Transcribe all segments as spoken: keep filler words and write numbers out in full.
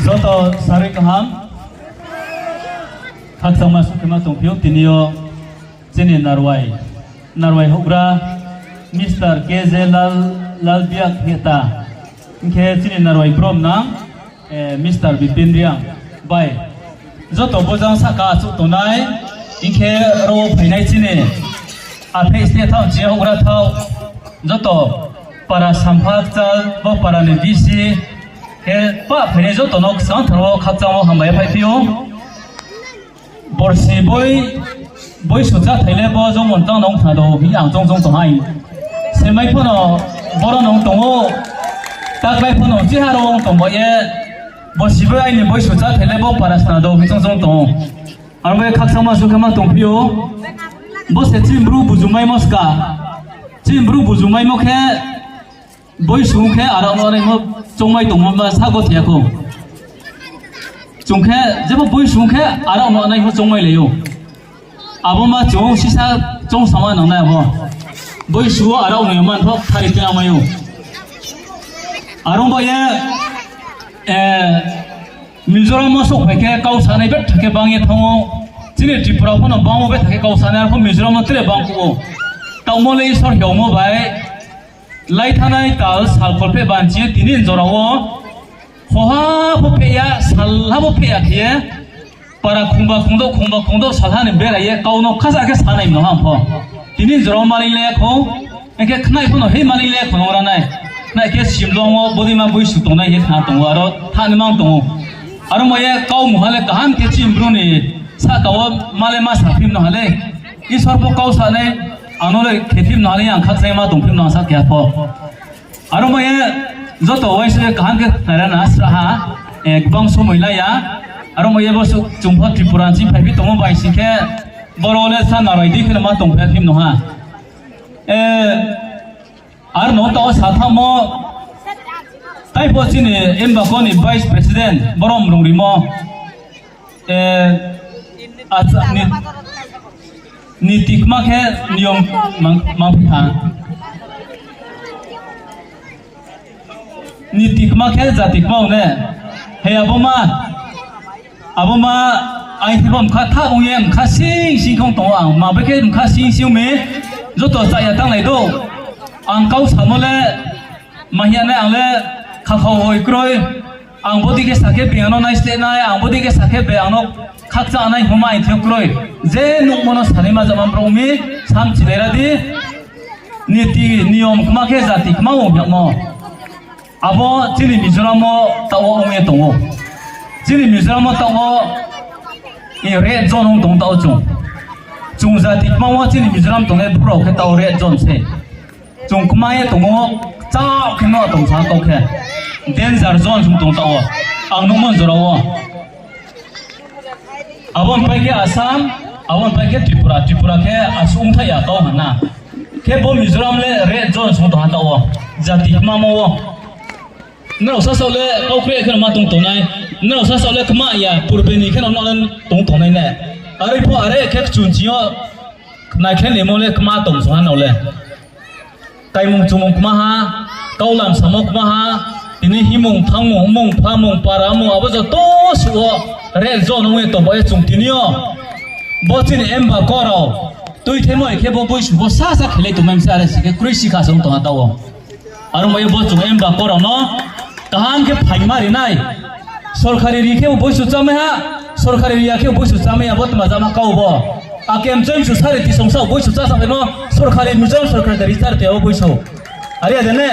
Joto sarui kaham. Khakchangma sukhe ma tongphi ou tini yo chini narwai, narwai houhgra Mister K J Lal, Lalbiak Heta, hing khe chini narwai brom nang, Mister Bipin Reang bai joto bojang sahka achouh tongnai, hing khe ro wo phainai chini apheh sne thaoh, chini houhgra thaoh, joto para sampha kchal, bo para ni V C, khe pah phainai joto no kchangthar wo khakchang wo hambai phaiphi ou. Borsi boi, boisu cháthai le bo jomon tang nung khna do hing ang choung choung tong hai. Semai pho no boro nung tong ou, taklái pho no chiha ro ong tong ba ye, borsi boi aini boisu cháthai le bo para sna do hing choung choung tong ou. Aro bai khakchangma sukhe ma tongphi ou. Bo se chini Bru bujumaimo ska. Chini Bru bujumaimo khe boisu khe arao no naimo choungmai tongmo ma sago thai ya khou. Chung khe jebo boisu khe arao no naimo choungmailai ou. Abo ma chung sisa choungsama nangnai abo. Boisu wo arao no man pho thari tei amai ou. Aro ba ye, Mizoram wo souhphai khe kau sanai betha khe bang ye thanng ou. Chini Tripura pho no bang ou betha khe kau sanai, arpho Mizoram wo tre bang khou ou. Taohmo le Isor hiaomo bai, lai thanai tal sal kholpheh banchi ye tini jora wo, hoha pho pheh ya, salha pho pheh ya khe ye, para khungba khungdouh, khungba khungdouh salha ni berai ye kau no khasa khe sanai mno ham pho. Tini jora wo malai le khou, hing khe khnai pho no hei malai le khou no ra nai. Khnai khe simlong wo bodeima boisu tongnai ye khna tong ou, aro thanai mang tong ou. Aro mo ye kau mungha le kaham khe chini Bru ni sahka wo ma le ma saphi mno ha le. Isor pho kau sanai, ang no le khephi mno ha le, ang khakchangma tongphi mno ha sa khe pho. Aro mo ye joto uaingsa ye kaham khe khnaira na srahha, gbang somoi lai ya. Aro mo ye bo chung pho Tripura ni sing phaiphi tongmo bai sing khe, boro le sa narai di khe no ma tongphi mno ha. Ar no taoh wo sa thanngmo, tai pho chini Embako ni Vice President boro mrung rimo, niti kma khe niyom mangphi tha. Niti kma khe jati kma ong ne. He abo ma, abo ma, aini thebo mkha tha ong ye mkha sing sing khong tong ou ang. Ma bai khe mkha sing sing mi, joto chaya tanglai dou. Ang kau samo le, ma hing ya nai ang le, khakhau hoi kroi. Ang bodei khe sa khe beng ang no naisleh nai, ang bodei khe sa khe beng ang no khakchang nai hingmo ma aini thing kroi. Je nuhmo no sanaima jama brouh mi, samchilai ra di. Niti niyom kma khe jati kma ong yagmo. Abo chini Mizoram wo taoh wo ong ye tong ou. Chini Mizoram wo taoh wo red zone ong tong taoh chung. Chung jati kma wo chini Mizoram tongnai Bru rao khe taoh red zone se. Chung kma ye tong ou, kchaoh khe no tong sa kau khe. Danger zone sung tong taoh wo. Ang nuhmo jora wo. Abo ni pai khe Assam, abo ni pai khe Tripura, Tripura khe asuh ongthai ya kau ha na. Khe bo Mizoram le red zone sung tong ha taoh wo. Jati kmamo wo. Nrao sasaoh le kau kre khe no ma tong tongnai. Nrao sasaoh le kma ya, purbe ni khe no nrao le tong tongnai ne. Are pho are khe kchun ching yo, nai khe nimo le kma tong sung ha nrao le. Kaimung chumung kma ha, kaulam samo kma ha, tini himung, thangmung, mung, phamung, paramung, abo joto suh wo red zone ong ye tong ba ye chung tini yo. Bo chini Embako rao, tuithemo khe bo boisu bo sasa khelai tongmai mse are si khe kroi si kha se ong tong ha taoh wo. Aro bai ye bo chung Embako rao no kaham khe phaima ri nai. Sorkari ri khe bo boisu chámai ha, sorkari ri ya khe bo boisu chámai ya, bo tma jama kau bo. Ake mchoi msu sare tisong sao boisu chá sa phaimo, sorkari Mizoram sorkari ri sare ti abo boisu. Are ya de ne?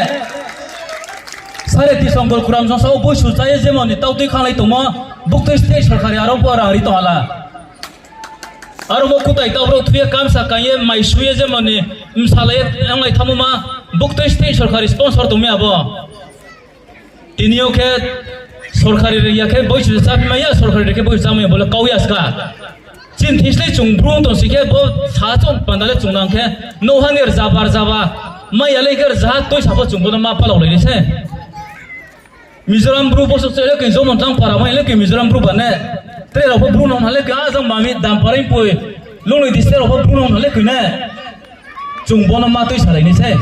Sare tisong Golkuram song sao boisu chá ye jemon ni tautui khanglai tongmo, buktui state sorkari aro pho rang ri tong ha la. Aro bo kutai taoh brouh thui ye kamsa kaing ye mai su ye jemon ni bsalai ye onglai thanngmo ma, buktui state sorkari sponsor tong mi abo. Tini yo khe sorkari ri ya khe boisu cháphi mai ya, sorkari ri khe boisu chámai ya, bo le kau ya ska. Chini thing slái chung Bru tong si khe bo sa chung panda le chung nang khe, nouhha ni rzaba rzaba, mai ya le khe rzaha tuisa pho chung bo no ma palaolai nai se. Mizoram Bru bosuh se le khe jomon tang para mai le khe Mizoram Bru ba ne. Tre rao pho Bru nung ha le khe ajang mami dam parai poi. Lunglei district rao pho Bru nung ha le khe ne. Chung bo no ma tuisalai nai se.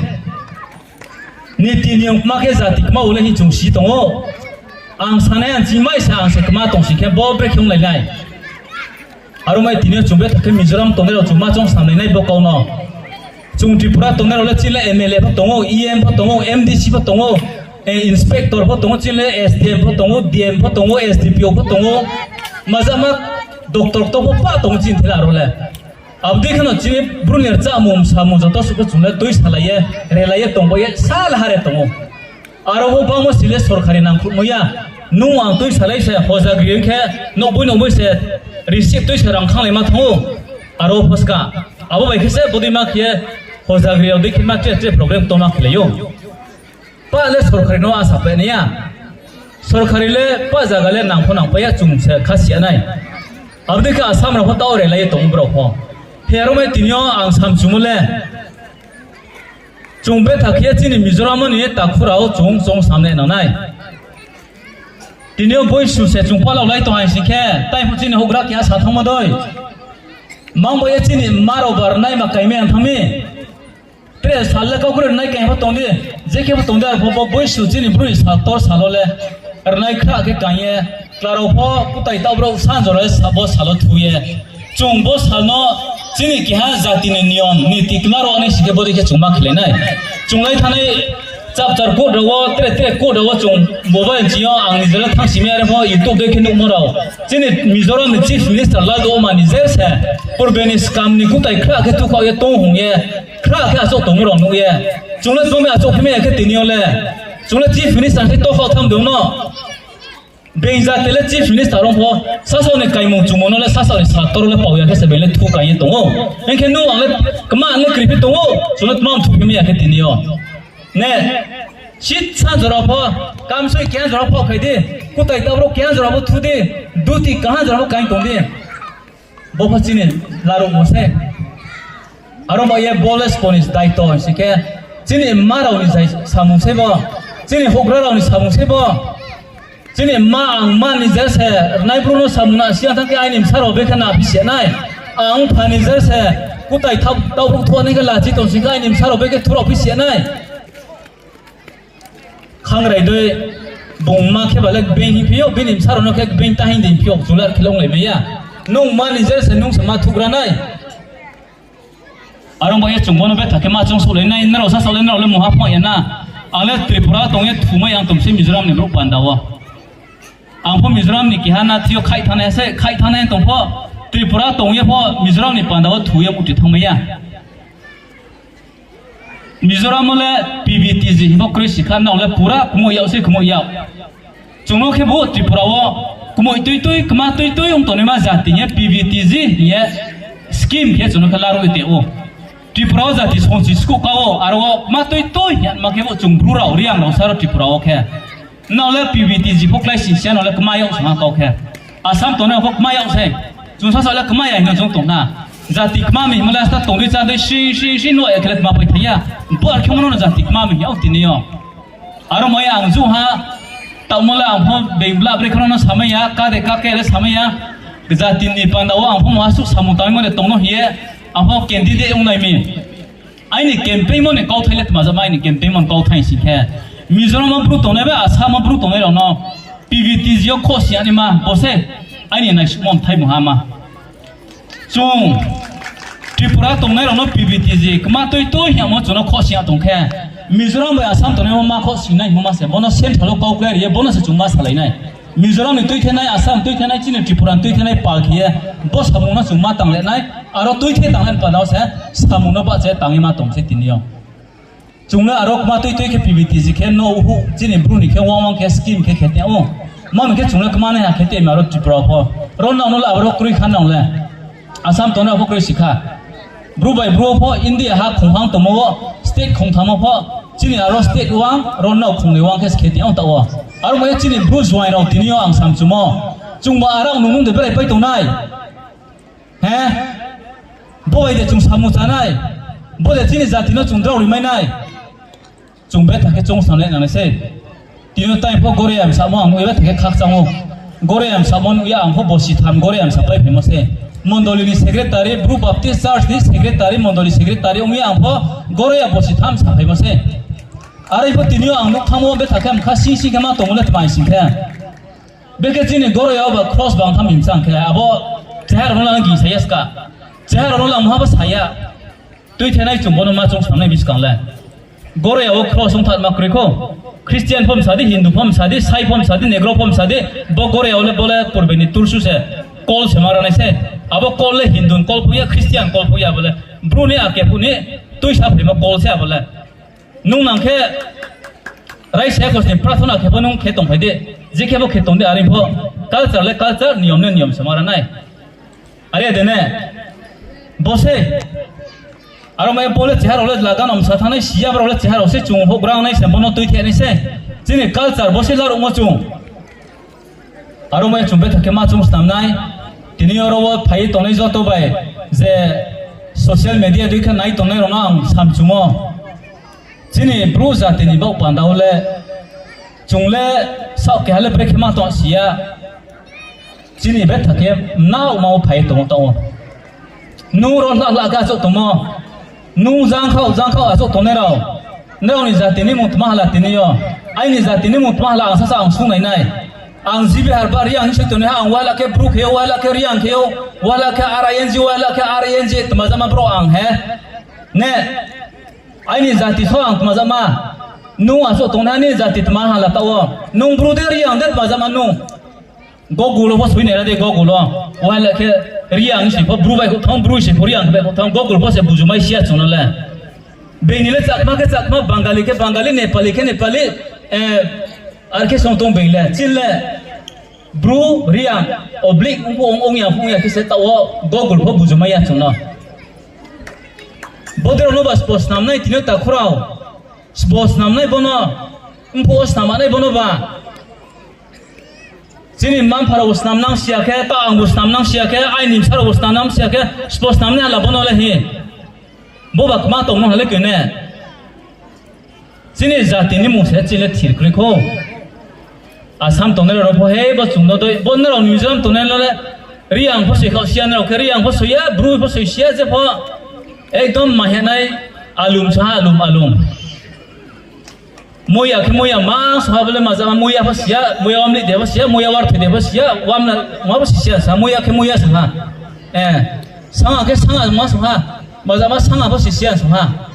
Niti niyom kma khe jati kma wo le hing chung si tong ou. Ang sanai ang chimai se ang se kma tong sing khe bo brekhe onglai nai. Aro mai tini yo chung betha khe Mizoram tongnai rao chung ma choung samlai nai bo kau no. Chung Tripura tongnai rao le chini le M L A pho tong ou, E M pho tong ou, M D C pho tong ou, inspector pho tong ou, chini le S D M pho tong ou, D M pho tong ou, S D P O pho tong ou, majama doctor to pho pa tong ou chini thela aro le. Abo dei khe no chini Bru ni rchamo samung joto suh pho chung le tuisalai ye, relai ye tongbai ye sal ha re tong ou. Aro pho bangmo si le sorkari nangkhruhmo ya. Nung ang tuisalai se hojagri khe, nouhboi nouhboi se receipt tuisa rang khanglaima thanng ou. Aro pho ska. Abo bai khe se bodei ma khe ye hojagri rao dei khe ma tre tre problem tongma khelai ou. Pa le sorkari no asa pai nai ya. Sorkari le pa zaga le nang pho nangpai ya chung se khasi ya nai. Abo dei khe Assam rao pho taoh relai ye tong ou brao pho. He aro mai tini yo ang samchumo le chung betha khe chini Mizoram ni takhu rao chung choung samnai nang nai. Tini yo boisu se chung palaolai tong hai sing khe, tai pho chini houhgra keha sa thanngmo dei. Mang bai ye chini mma rao ba rnai ma kaimai ang thanng mi. Tre sal le kau kre rnai kaing pho tong di, je khe pho tong di, arpho bo boisu chini Bru ni sal tor sal wo le rnai khra khe kaing ye, chla rao pho kutai taoh brao san jora ye sa bo sal wo thu ye. Chung bo sal no chini keha jati ni niyom niti kma rao ni sing khe bodei khe chung ma khelai nai. Chung lai thanngnai chapchar court rao wo, tre tre court rao wo chung bo bai ching yo ang ni jora thanngsi mi are pho YouTube dei khe nuhmo rao. Chini Mizoram ni Chief Minister Lalduhoma ni je se purbe ni skam ni kutai khra khe thukhaoh ye tong hung ye, khra khe achouh tongmo rao nuh ye. Chung le tma mi achouh phi mai ya khe tini yo le. Chung le Chief Minister khe tokhaoh tham dong no. Being jati le Chief Minister ong pho, sasaoh ni kaimung chungmo no le sasaoh ni sator le pao ya khe se being le thu kaing ye tong ou. Hing khe nung ang le kma ang le kri phi tong ou, chung le tma mthu phi mai ya khe tini yo. Ne, sit sa jora pho, kamsoi keha jora pho khai di, kutai taoh brao keha jora pho thu di, duti kaha jora pho kaing tong di. Bo pho chini laruhmo se. Aro ba ye bo le spo ni daito sing khe, chini mma rao ni samung sei bo, chini houhgra rao ni samung sei bo. Chini mma ang mma ni je se rnai bru no samung na si ya thanng khe aini bsa rao bekhe na phi si ya nai. Ang pha ni je se kutai taoh brouh thua nai khe lachi tong sing khe aini bsa rao bekhe thurao phi si ya nai. Khangrai dei, bung mma khe ba le gbeing hing phi ou, bini bsa rao no khe gbeing ta hing di hing phi ou, chung le khe le onglai mai ya. Nung mma ni je se nung se ma thugra nai. Are ong ba ye chung bo no betha khe ma choung souhlai nai, nrao sasaoh le nrao le mungha phnuh ya na. Ang le Tripura tong ye thumai ang tong se Mizoram ni brouh panda wo. Ang pho Mizoram ni keha nathi yo khaih thanngnai se, khaih thanngnai tong pho, Tripura tong ye pho Mizoram ni panda wo thu ye muti thanngmai ya. Mizoram wo le P V T G hing pho kroi si kha, nrao le pura kmoih yag se kmoih yag. Chung no khebu Tripura wo kmoih tuitui, kma tuitui ong tongnaima jati hing ye P V T G hing ye scheme khe chung no khe laruh ye tong ou. Tripura wo jati songchi skuh ka wo, aro wo kma tuitui hing ye ma khebu chung Bru rao, Reang rao sa ro Tripura wo khe. Nrao le P V T G pho klái si se, nrao le kma yag song ha kau khe. Assam tongnai rao pho kma yag se. Chung sasaoh le kma ya hing no chung tong na. Jati kma mi hingmo le sta tong dei chá dei sing sing sing no ya khe le kma pai thai ya. Bo ar khe mo no jati kma mi hing yag tini yo. Aro mai ang ju ha, taohmo le ang pho being bla bre khe no samai ya, ka de ka khe le samai ya. Jati ni panda wo ang pho mungha suh samung tangmo de tong no hing ye, ang pho candidate ong nai mi. Aini campaign mo ni kauthai le tma jama, aini campaign mo ni kauthai sing khe, Mizoram wo bru tongnai bai Assam wo bru tongnai rao no P V T G yo khohsi ya naima bo se aini naisuhmo mthai mungha ma. Chung Tripura tongnai rao no P V T G kma tuitui hing yagmo chung no khohsi ya tong khe, Mizoram bai Assam tongnai wo ma khohsi nai hingmo ma se, bo no central wo kau kláiri ye bo no se chung ma salai nai. Mizoram ni tuithenai, Assam tuithenai, chini Tripura ni tuithenai pal khe ye, bo samung no chung ma tang le nai, aro tuithe tang le panda wo se, samung no bahcha ye tang ye ma tong se tini yo. Chung le aro kma tuitui khe P V T G khe no huh, chini bru ni khe wang wang khe scheme khe khe tong ou. Ma mi khe chung le kma nai ha khe tong mi aro Tripura pho. Ro nrao no le aro kroi kha nrao le. Assam tongnai rao pho kroi si kha. Bru bai bru wo pho India ha khongphang tongmo wo, state khongtham wo pho, chini aro state wang, ro nrao khongnoi wang khe se khe tong ou taoh wo. Aro mo ye chini bru juaing rao tini yo ang samchumo. Chungba arao nung nung de berai pai tongnai. He? Bo bai de chung samung chá nai? Bo de chini jati no chung drao rimai nai? Chung betha khe choung samlai nangnai sei. Tini time pho Goreyam samo ang nuh ye betha khe khakchang ou. Goreyam samo nuh ye ang pho bosi tham Goreyam sapai phaimo se. Mondoli ni secretary, Bru Baptist Church ni secretary, mondoli secretary ong ye ang pho Goreya bosi tham saphaimo se. Are pho tini yo ang nuh thanngmo betha khe mkha sing sing khe ma tongmo le tma sing khe. Bekhe chini goroi yao ba cross bang tham ni bsang khe abo cheha rao no lang gingsa ya ska. Cheha rao no lang mha bo sa ya. Tuithenai chung bo no ma chung snam nai buskang le. Goroi yao wo cross ong thanma kroi khou. Christian pho msa di, Hindu pho msa di, Sai pho msa di, Negro pho msa di, bo goroi yao le bo le purbe ni tulsu se, kol se ma ra nai se. Abo kol le Hindu ni kol pho ya, Christian kol pho ya bo le. Bru ni ake phuh ni tuisa phaimo kol se abo le. Nung nang khe raisa kos ni prathona khe pho nung khe tongphai di. Je khe bo khe tong di, are pho culture le culture, niyom le niyom se ma ra nai. Are de ne? Bo se. Aro mai bo le cheha rao le laga no msa thanng nai si ya, brao le cheha rao se chung houhgra nai se, bo no tuithe nai se. Chini culture bo se laruhmo chung. Aro mai chung betha khe ma chung snam nai. Tini oro wo phai ye tongnai joto bai je social media dei khe nai tongnai rao no ang samchung ou. Chini Bru jati ni baoh panda wo le chung le saoh keha le brekhe ma tong si ya. Chini betha khe mnaohma wo phai ye tong ou taoh wo. Nung ro hla hla khe achouh tongmo. Nung jangkhaoh jangkhaoh achouh tongnai rao. Nrao ni jati ni mung tma hala tini yo. Aini jati ni mung tma hala ang sasa ang sungnai nai. Ang G B Harbar Reang hing se tongnaiha, ang waila khe Bru khe ou, waila khe Reang khe ou, waila khe R I N G, waila khe R I N G, tma jama brouh ang he. Ne, aini jati so ang tma jama. Nung achouh tongnai ni jati tma hala taoh wo. Nung Bru de Reang de tma jama nung. Google wo pho soi nai ra di, Google wo. Waila khe Reang hing se pho Bru bai khouh thanng, Bru hing se pho Reang bai khouh thanng, Google pho se buju mai si ya chung no le. Being ni le Chakma khe Chakma, Bangali khe Bangali, Nepali khe Nepali, ar khe song tong being le. Chini le Bru, Reang, oblique ong, ong ya, ong ya khe se taoh wo Google pho buju mai ya chung no. Bodei rao no ba sbo snam nai tini yo takhu rao. Sbo snam nai bo no. Mphuh wo snam nai bo no ba. Chini mma-mpha rao bo snam nang si ya khe, ta ang bo snam nang si ya khe, aini bsa rao bo snam nang si ya khe, sbo snam nai hala bo no le hi. Bo ba kma tong no ha le kene. Chini jati ni mung se chini le thir kroi khou. Assam tongnai rao pho he bo chung no dei, bo nrao Mizoram tongnai rao le Reang pho soi khaoh si ya, nrao khe Reang pho soi ya, Bru pho soi si ya, je pho ekdom mahenai alum sa ha, alum, alum. Muiya khe muiya ma song ha bo le ma jama, muiya pho si ya, muiya omlih de pho si ya, muiya warthoi de pho si ya, wamna ma pho si si ya sa, muiya khe muiya song ha. Sanga khe sanga ma song ha, ma jama sanga pho si si ya song ha.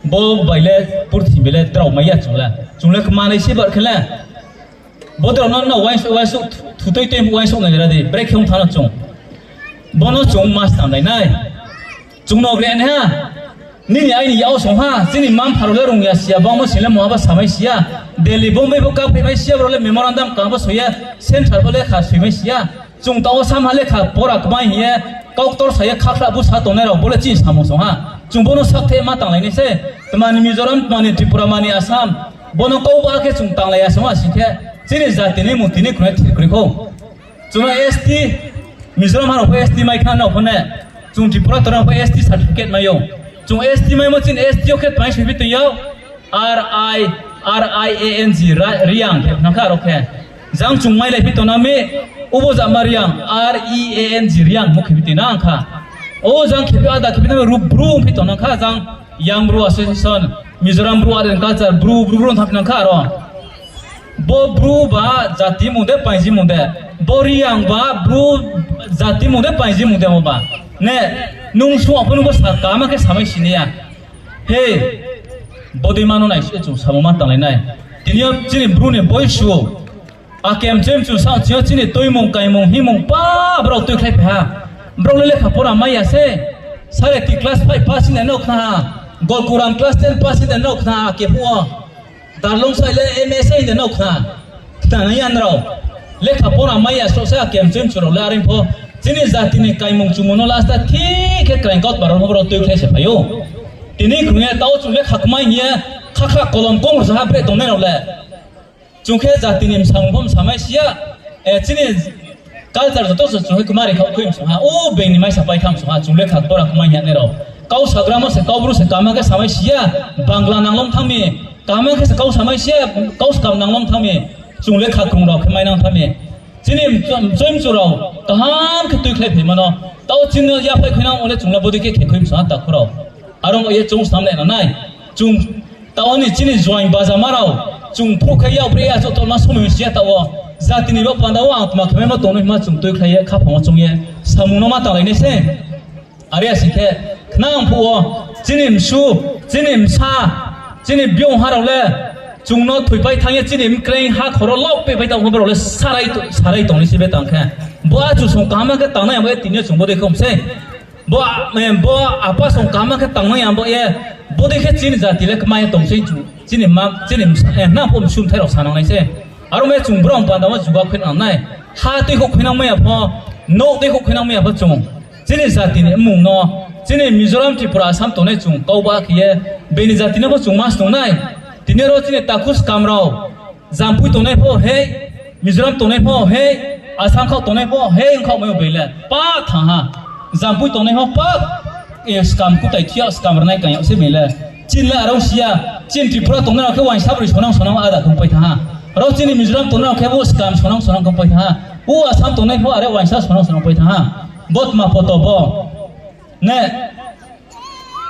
Bo bai le purthimbi le drao mai ya chung le. Chung le kmanai se bar khe le. Bo drao no no uaingsouh uaingsouh thutui tui uaingsouh nai ra di. Brekhe ong thanng no chung. Bo no chung ma snam nai nai. Chung no gre nai ha. Nini aini yag song ha. Chini mma-mpha rao le rung ya si ya. Bangmo sing le mungha ba samai si ya. Delhi, Bombay pho kaphaimai si ya. Brao le memorandum kang pho soi ya. Central pho lekha soimai si ya. Chung taoh wo sam ha lekha pora kmai hing ye, kau ktor sa ye khakhla bu sa tongnai rao bo le chini samung song ha. Chung bo no saktheh ma tanglai nai se. Tma ni Mizoram, tma ni Tripura, tma ni Assam. Bo no kau ba khe chung tanglai ya song ha sing khe, chini jati ni mung tini kroi thir kroi khou. Chung no S T, Mizoram ha rao pho S T mai kha nrao pho ne. Chung Tripura tongnai rao pho S T certificate mai ou. Chung S T maimo chini S T yo khe tmai soiphi tong yo. R I, R I A N G, Reang khe phnang kha aro khe. Jang chung mailai phi tongnang mi, ubo jama Reang, R E A N G, Reang mo khe phi tong nang kha. O jang khe phi ada khe phi tong mi, Bru ongphi tongnang kha, jang Young Bru Association, Mizoram Bru Art and Culture, Bru, Bru, Bru thang phi nang kha aro. Bo Bru ba jati mung de, painji mung de. Bo Reang ba Bru jati mung de, painji mung de mo ba. Ne, nung sung pho nung bo sa kama khe samai si nai ya. He, bodei ma no nai se chung samung ma tanglai nai. Tini yo chini Bru ni boisu, akem chemchu sa chini yo chini tuimung, kaimung, himung pa brao tuikhlai phai ha. Brao le lekha pora mai ya se. Sare ti class five pass hing de nao khna ha. Golkuram class ten pass hing de nao khna ha, ake phuh wo. Darlong sai le M S A hing de nao khna. Khna nai ya nrao. Lekha pora mai ya sroh se akem chemchu rao le are pho. Chini jati ni kaimung chumung no last ta thik khe kraing kautma rao pho brao tuikhlai se phai ou. Tini krung ye taoh chung lekha kmai hing ye, khakhla kolom kong rao sa ha bre tongnai rao le. Chung khe jati ni bsang pho bsamai si ya, chini culture joto se chung khe kmari khaoh khui bsong ha, o being ni maisa pai tham bsong ha, chung lekha pora kmai hing ye nai rao. Kau sagramo se, kau Bru se, kama khe samai si ya, Bangla nanglom thanng mi, kama khe se kau samai si ya, kau skam nanglom thanng mi, chung lekha krung rao khe mai nang thanng mi. Chini mchoi mchu rao kaham khe tuikhlai phaimo no, taoh chini no yaphaih khui nang o le chung le bodei khe khe khui bsong ha takhu rao. Aro ye chung snam nai na nai. Chung taoh ni chini joaing bajama rao, chung phruh khe yak bre ya, joto ma somoi si ya taoh wo. Jati ni baoh panda wo ang tma khemaimo tong no hima chung tuikhlai ye khaphang wo choung ye samung no ma tanglai nai se. Are ya sing khe, khnang phuh wo chini msu, chini bsa, chini biong ha rao le chung no thoipai thanng ye chini mkreing hakhor wo laoh pepai tang pho brao le sarai to-, sarai tongnai se be tang khe. Bo achusong kaham khe tangnai ya bo ye tini yo chung bodei khe ong sei. Bo, eh, bo apa song kaham khe tangnai ya bo ye, bodei khe chini jati le kma ye tong sei chung. Chini ma, chini bsa, eh, nang pho msu mthai rao sanang nai se. Aro mi chung brao panda wo juga khuinang nai. Ha tuikhouh khuinang mai ya pho, nouh tuikhouh khuinang mai ya pho chung. Chini jati ni mmung no, chini Mizoram, Tripura, Assam tongnai chung kau ba khe ye, bini jati no pho chung ma snung nai. Tini aro chini takhu skam rao, Jampui tongnai pho hei, Mizoram tongnai pho hei, Assam khaoh tongnai pho hei, ongkhaoh mai o bai le pa thanng ha. Jampui tongnai pho pa, eh, skam kutai thi yag, skam rnai kang yag se bai le. Chini le aro si ya, chini Tripura tongnai rao khe uaingsa broi sonang sonang ada tongpai thanng ha. Aro chini Mizoram tongnai rao khe bo skam sonang sonang tongpai thanng ha. O Assam tongnai pho are uaingsa sonang sonang pai thanng ha. Bo tma poto bo. Ne,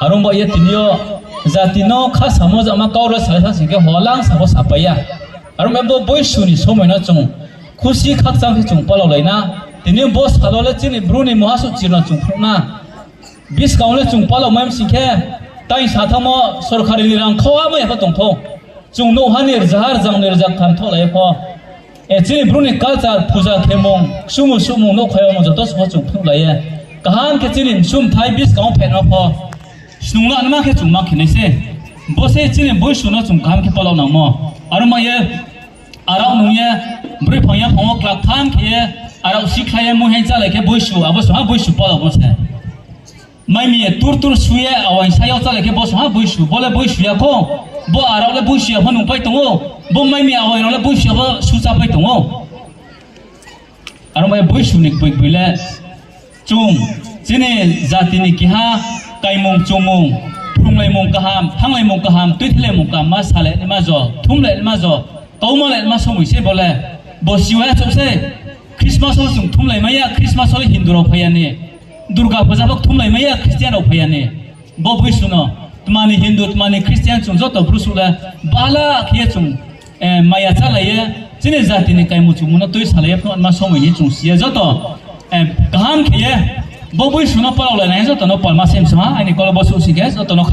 aro ba ye tini yo jati no kha samo jama kau ro salai thanng sing khe holang sa pho sapai ya. Aro ba bo boisu ni somoi no chung khusi khakchang khe chung palaolai na. Tini yo bo sal wo le chini Bru ni muhasuh chir no chung phnuh na. Buskang le chung palao mai sing khe, tai sa thanngmo sorkari ni rang khaoh mai ya pho tong thou. Chung nouhha ni rzaha rzang ni rzak tham thaohlai ye pho. Eh, chini Bru ni culture, puja khemung, ksumu suhmung, nouhkhai yamung joto se pho chung phnuhlai ye. Kaham khe chini msu mthai buskang wo phaimo pho. Snung la nma khe chung ma khe nai se. Bo se chini boisu no chung kaham khe palao nangmo. Aro ma ye, arao nung ye, broi phang yaphang wo klak tham khe ye, arao sikhlai ye, muihai chálai khe boisu, abo se ha boisu palao bo se. Mai mi ye tur tur su ye, awaing sa yag chálai khe bo se ha boisu, bo le boisu ya kho, bo arao le boisu ya pho nungpai tong ou, bo mai mi awaing rao le boisu ya pho suchá pai tong ou. Aro mai boisu ni kboi kboi le, chung, chini jati ni keha kaimung chumung, phrunglaimung kaham, thannglai-, tuithilaimung kaham ma salai naima jo, thumlai naima jo, kauma lai naima somoi se bo le, bo siwai achouh se, Christmas wo chung thumlai mai ya, Christmas wo le Hindu rao phai ya ni, Durga puja pho thumlai mai ya, Christian rao phai ya ni. Bo boisu no, tma ni Hindu, tma ni Christian chung joto Bru suh le, bala khe ye chung, eh, maya chálai ye, chini jati ni kaimung chumung no tui salai ye phnuh naima somoi ni chung si ye joto, eh, kaham khe ye, bo boisu no palaolai nai joto no palma se msong ha, aini kolo bo suh si khe joto no kha